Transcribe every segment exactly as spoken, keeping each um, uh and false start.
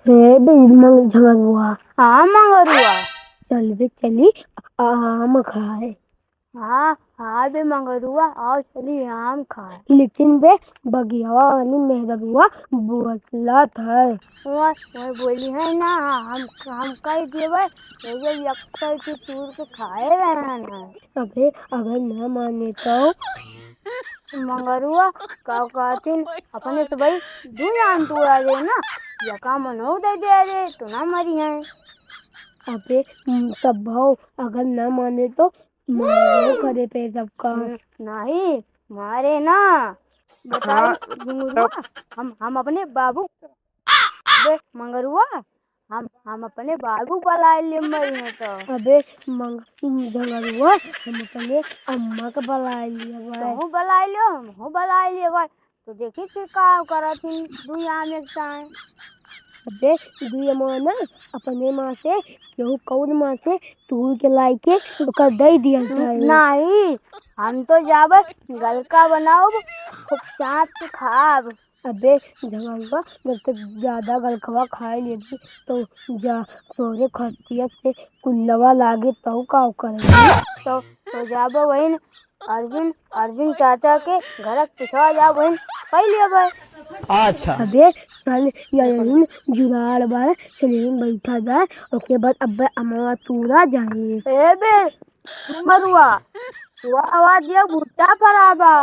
हे बे मंग-, झंगरुआ। हाँ मंगरुआ। चल बे चली आम खाए। हाँ, हाँ बे मंगरुआ, आओ चली आम खाए। लेकिन बे बगियावा वाली मेहररुआ बोलत है। वह, वह बोली है ना, हम, हम कह देवे, ये जो यक्कर के चूर के खाए रहना है। अबे अगर ना माने तो? मंगरुआ का कहतिन, अपने तो भाई दू जान तोड़ा दे ना, यका मनो दे दे रे, तो ना मरी है। अबे, हम्म, तब भाव अगर ना माने तो मारो करे पे सबका। हम्म, नहीं, मारे ना। बताई, हाँ, घुंगरुआ, तब हम, हम अपने बाबू, बे, मंगरुआ, हम, हम अपने बाबू बुलाए ले मरी है तो। अबे, मंग-, झंगरुआ, हम अपने अम्मा के बुलाए लिए भाई। तोहू बुलाए लियो, हमहू बुलाए लिए भाई। तो देखी फिर का करत ही दुई आम एक साए। अबे, दुई अमवा ना, अपने माँ से, केहू कौन माँ से, तूर के लाई के, ओकर दे दिया जाए। नहीं, हम तो जाबे, गलका बनाउब, खूब चाट के खाब। अबे, झंगरुआ, जब तक ज्यादा गलकवा खाए लेबी, तो जा, तोरे खतिया से कुल्लवा लागे, तो का करेगी? तो, तो जाबे वही अर्जुन, अर्जुन चाचा के घर के पिछवा जा बहिन, पहिले भाई। अच्छा। अबे, चल, ये अर्जुन जुगाड़ बा, चल, यहीं बैठा जाए, ओके बाद अब्बे अमवा तूरा जाए। ए बे, मरुआ, तू आवाज दिया, भुट्टा फरा बा।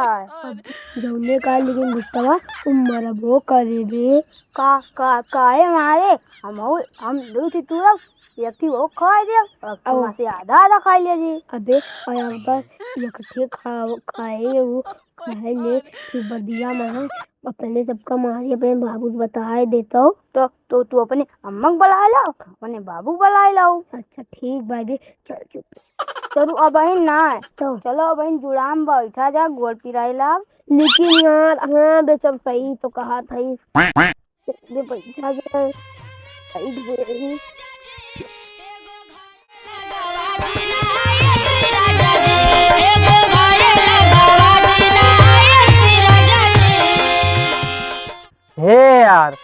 अब जौने का लेकिन भुट्टवा, उ मरबो करे बे। का, का, काहे मारे? हम हो, हम दू थी तूरब, एक थी वो खवाई दिया, और अब तुम से आधा आधा खाई लिया जी। अबे, और अगर एक ठे खा, खाए वो, खाए ले, फिर बदिया में है, अपने सबका मारे, अपने बाबू से बताए देता हो। तो, तो तू अपने अम्मा के बुलाए लाओ, अपने बाबू के बुलाए लाओ। अच्छा, ठीक बा दे, चल चुप। चलो अब बहिन ना, तो? चलो अब बहिन जुड़ाम बैठा जा, गोड़ पिराए लाओ। लेकिन यार, हाँ, बेचब सही तो कहा था ही। ये बैठा जाए, बैठ गए। हे यार,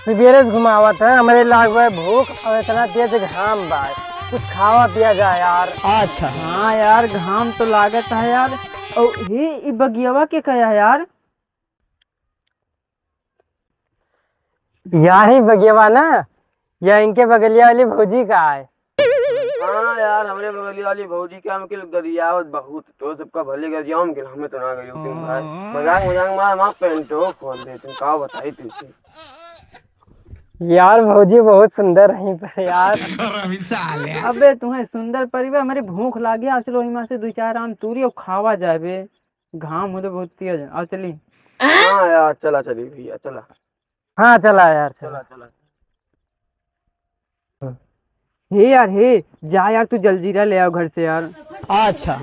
सुबेरे से घुमावत है, हमरे लाग बा भूख और इतना तेज घाम बा, कुछ खावा पिया जाए यार। अच्छा। हाँ यार, घाम तो लागत है यार। और हे, ई बगियावा के का है यार? याही बगियावा ना, या इनके बगलिया वाली भौजी का है। हाँ यार, हमरे बगलिया वाली भौजी का, हमके गरियावत बहुत, तो सबका भले गरियाओ, हमके, हमें तो ना गरियो तुम भाई। मजाक, मजाक मार, मार पेंटो खोल दे, तुम का बताई तुझसे। यार, भौजी बहुत सुंदर है पर यार। अबे, तुम्हें सुंदर परिवार, हमारी भूख लागी, आज चलो, इमा से दो चार आम तूरी और खावा जाए बे। घाम होते बहुत तेज है। आओ चली। हाँ यार, चला चली भैया, चला। हाँ, चला यार, चला। चला, चला। हे यार, हे, जा यार, तू जलजीरा ले आओ घर से यार। अच्छा।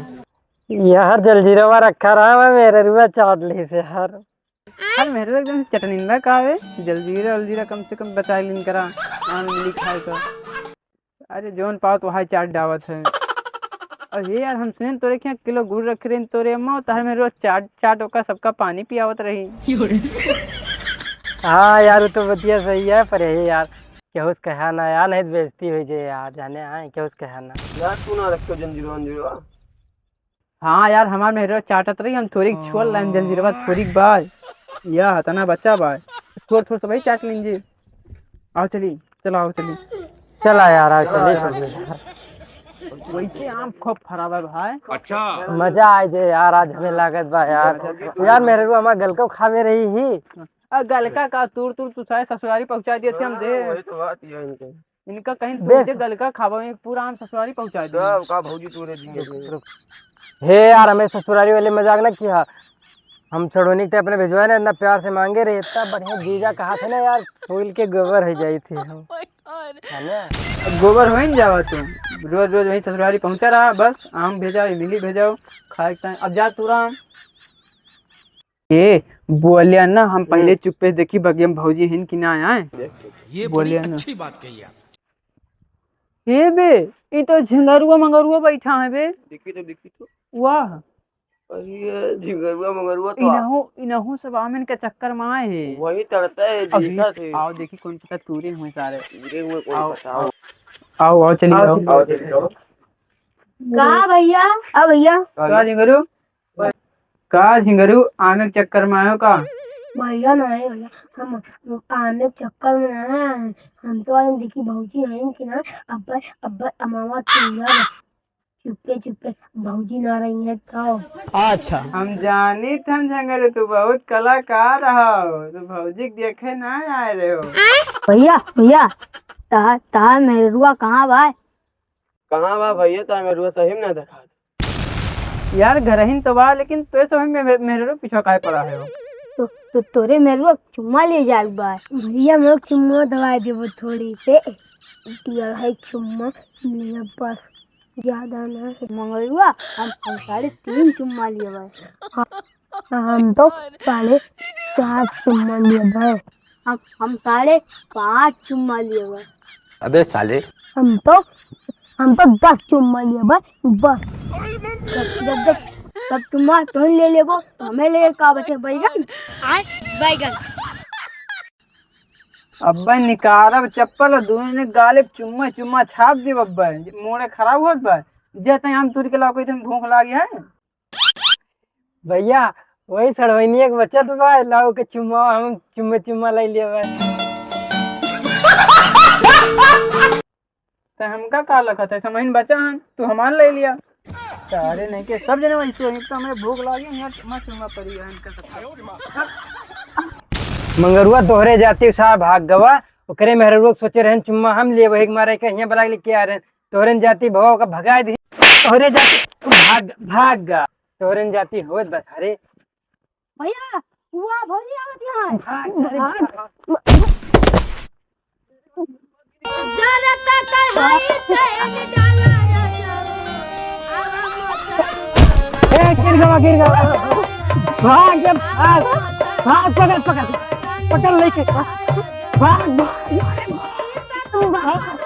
यार, जलजीरावा रखा रहा है, मेरे रुआ चाट ली से यार। अरे, मेरे एकदम से चटनिंदा का है, जलजीरा, जलजीरा कम से कम बचा लिन करा, आम इमली खाए का। अरे जौन पावत वही चाट डावत है। अरे यार, हम सुने तोरे के यहाँ किलो गुड़ रखे रहे तोरे अम्मा, तार में रोज चाट, चाट ओका सबका पानी पियावत रही। हाँ यार, वो तो बतिया सही है, पर यही यार, केहू से कहा ना यार, नहीं तो बेइज्जती हो जाए यार, जाने आए, केहू से कहा ना। यार, तू ना रखियो जंजीरो, जंजीरो। हाँ यार, हमार मेहरा चाटत रही, हम थोड़ी छोड़ लाइन जंजीरवा, थोड़ी बा। या हतना बच्चा बा, थोड़, थोड़ सा भाई चाट लीजिए। आओ चली, चलो आओ चली। चला यार, आओ चला चली, यार। चली यार। वैसे आम खूब फरा बा भाई। अच्छा। मजा आ जाए यार, आज हमें लागत बा यार। यार मेहररुआ हमार गलको खावे रही ही। आ गलका का तूर तूर तू सारे ससुरारी पहुँचा दिए थे हम दे। हाँ, वही तो बात है इनके। इनका कहीं बेस। तू दे गलका खावा, एक पूरा आम ससुरारी पहुँचा दिए। का भौजी तोरे दिए रुक, थे? रुक। हे यार, हमें ससुरारी वाले मजाक ना किया। हम चढ़ोनी के अपने भिजवाए ना, इतना प्यार से मांगे रहे, इतना बढ़िया जीजा कहा थे ना यार, फूल के गोबर हो जाई थी हम। Oh my God। है ना? अब गोबर हो ही नहीं जावा तुम, रोज रोज वही ससुरारी पहुँचा रहा, बस आम भेजाओ, इमली भेजाओ, खाए के टाइम। अब जा तू राम। ए, बोलिया ना, हम पहिले हम्म। चुप्पे देखी बगिया में भौजी हिन कि ना आए। देख, देख। ये बड़ी बोलिया ना। अच्छी बात कही आप। हे बे, ई तो झिंगरुआ मंगरुआ बैठा है बे। देखी तो, देखी तो। वाह। अरे, झिंगरुआ मंगरुआ तो आ- इनहू, इनहू सब आमिन के चक्कर में आए हैं। वही तड़ता है, अभी देखा थे। आओ, देखी कौन पता तूरे हुए सारे। तूरे हुए कौन आओ, पता, आओ। आओ। आओ, आओ, चलिए, आओ। आओ, चलिए, आओ। का भैया? आ भैया। का झिंगरू? का झिंगरू, आमे के चक्कर में आयो का? भैया ना है भैया, हम आमे के चक्कर में ना आए हैं। हम तो आज देखी भौजी आइन कि ना, अब्बा, अब्बा अमावा तूरा चुप्पे चुप्पे भौजी ना रही है तो। अच्छा। हम जानी थन झिंगरू, तू बहुत कलाकार हो, तू भौजी के देखे ना आए रहे हो। भैया, भैया, तहार, तहार मेहरुआ कहाँ बा? कहाँ बा भैया, तो मेहरुआ सही में ना देखा। यार, घरहिन तो बा, लेकिन तोए सब में मे-, मेहररू पीछा काहे पड़ा है हो? तो, तो तोरे मेहरुआ चुम्मा ले जाए बा। भैया, मैं चुम्मा दवाई देबो थोड़ी से। दिया है चुम्मा, लिया बस, ज्यादा ना है। मंगरुआ, हम, हम साढ़े तीन चुम्मा लिए बा। हाँ। हम तो साढ़े चार चुम्मा लिए भाई। हम, हम साढ़े पाँच चुम्मा लिए भाई। अबे साले। हम तो, हम तो दस चुम्मा लिए भाई, बस। जब, जब, जब, जब चुम्मा तुम ले लेबो, तो हमें ले का बचे, बैगन? आय, बैगन। अब्बे निकारब चप्पल और दोनों ने गाले पे चुम्मा, चुम्मा छाप देब अब्बे। मोड़े खराब होत बा। जे तई हम तुर के लाओ, कोई दिन भूख लागी है। भैया, वही सड़वैनिया के बचत बा, लाओ के चुम्मा, हम चुम्मे चुम्मा ले लिए बा। तो हमका का लखत है, समझ बचा हन, तू हमार ले लिया। सारे नहीं के सब जने वैसे हो, एक तो हमें भूख लागी, यहाँ चुम्मा चुम्मा पड़ी है इनका सबका। मंगरुआ तोहरे जाती सार भाग गवा, ओकरे मेहररुआ के सोचे रहन चुम्मा हम लिए, वही के मारे के यहाँ बला के लेके आ रहन। तोहरे जाती भवा ओका भगाए दी, तोहरे जाती भाग, भाग गा। तोहरे जाती होत बस, अरे। भैया, हुआ भौजी आवत यहाँ। भाग, सारे भाग। भाग। जरता कढ़ाई तेल डाला या जरूर। ए, गिर गवा, गिर गवा। भाग, भाग, भाग, पकड़, पकड़, पकड़ लेके, भाग, भाग, भाग।